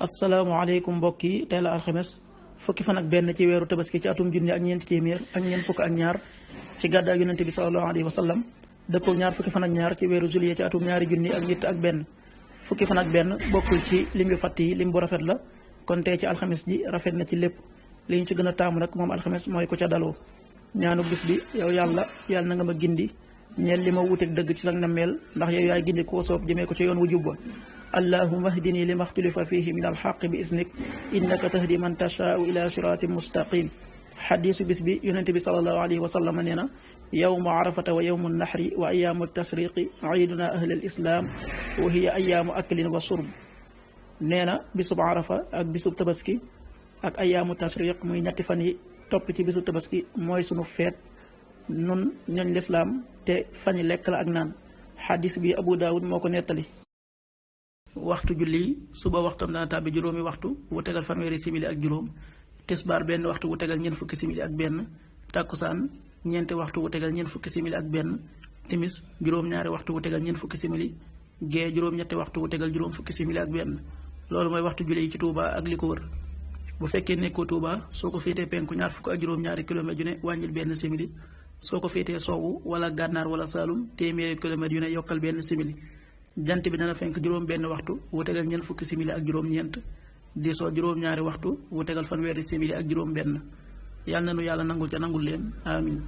asalaamaaleykum mbokk yi tey la alxames fukki fan ak benn ci weeru tabaski ci atum junni ak ñeenti téeméer ak ñeent fukk ak ñaar ci gàddaay yonente bi sallallahu alayhi wa sallam dëppoo ñaar fukki fan ak ñaar ci weeru juillet ci atum ñaari junni ak ñett ak benn fukki fan ak benn bokkul ci lim yu fatt yi lim bu rafet la kon tey ci alxames ji rafet na ci lépp li ñu ci gën a taamu nag moom alxames mooy ko ca daloo ñaanu bis bi yow yàlla na nga ma gindi ñeel li ma wuuteeg dëgg ci sag nammeel ndax yow yaay gindi koo soob jëmee ko ci yoon wu jubba allahumma hdini lima xtulifa fihi min alxaq bi isnik innaka tahdi man tashaau ila siratin mustaqim xadiisu bis bi yonente bi salallahu alayhi wa sallam nee na yowmu arafata wa yowmu nahri wa ayaamu tasriqi iiduna ahli al islam wa hiya ayaamu aklin wa surb nee na bisub arafa ak bisub tabaski ak ayaamu tasriq muy ñetti fan yi topp ci bisub tabaski mooy sunu feet nun ñooñ lislaam te fañi lekk la ak naan xadis bi abu daawud moo ko nettali. waxtu julli suba waxtam dana tàbbi juróomi waxtu wu tegal fanweeri simili ak juróom, tisbaar benn waxtu wu tegal ñeent fukki simili ak benn, tàkkusaan ñeenti waxtu wu tegal ñeent fukki simili ak benn, timis juróom-ñaari waxtu wu tegal ñeent fukki simili, gee juróom-ñetti waxtu wu tegal juróom fukki simili ak benn. loolu mooy waxtu julli yi ci Touba ak li ko wër. bu fekkee nekkoo Touba soo ko féetee penku ñaar fukk ak juróom-ñaari kilomètre yu ne wàññil benn simili, soo ko féetee sowwu wala gànnaar wala saalum téeméeri kilomètre yu ne yokkal benn simili. jant bi dana fenk juróom benn waxtu wu tegal ñeent fukki simili ak juróom-ñeent, di soo juróom-ñaari waxtu wu tegal fanweeri simili ak juróom benn. yàlla na nu yàlla nangul ca nangul leen amin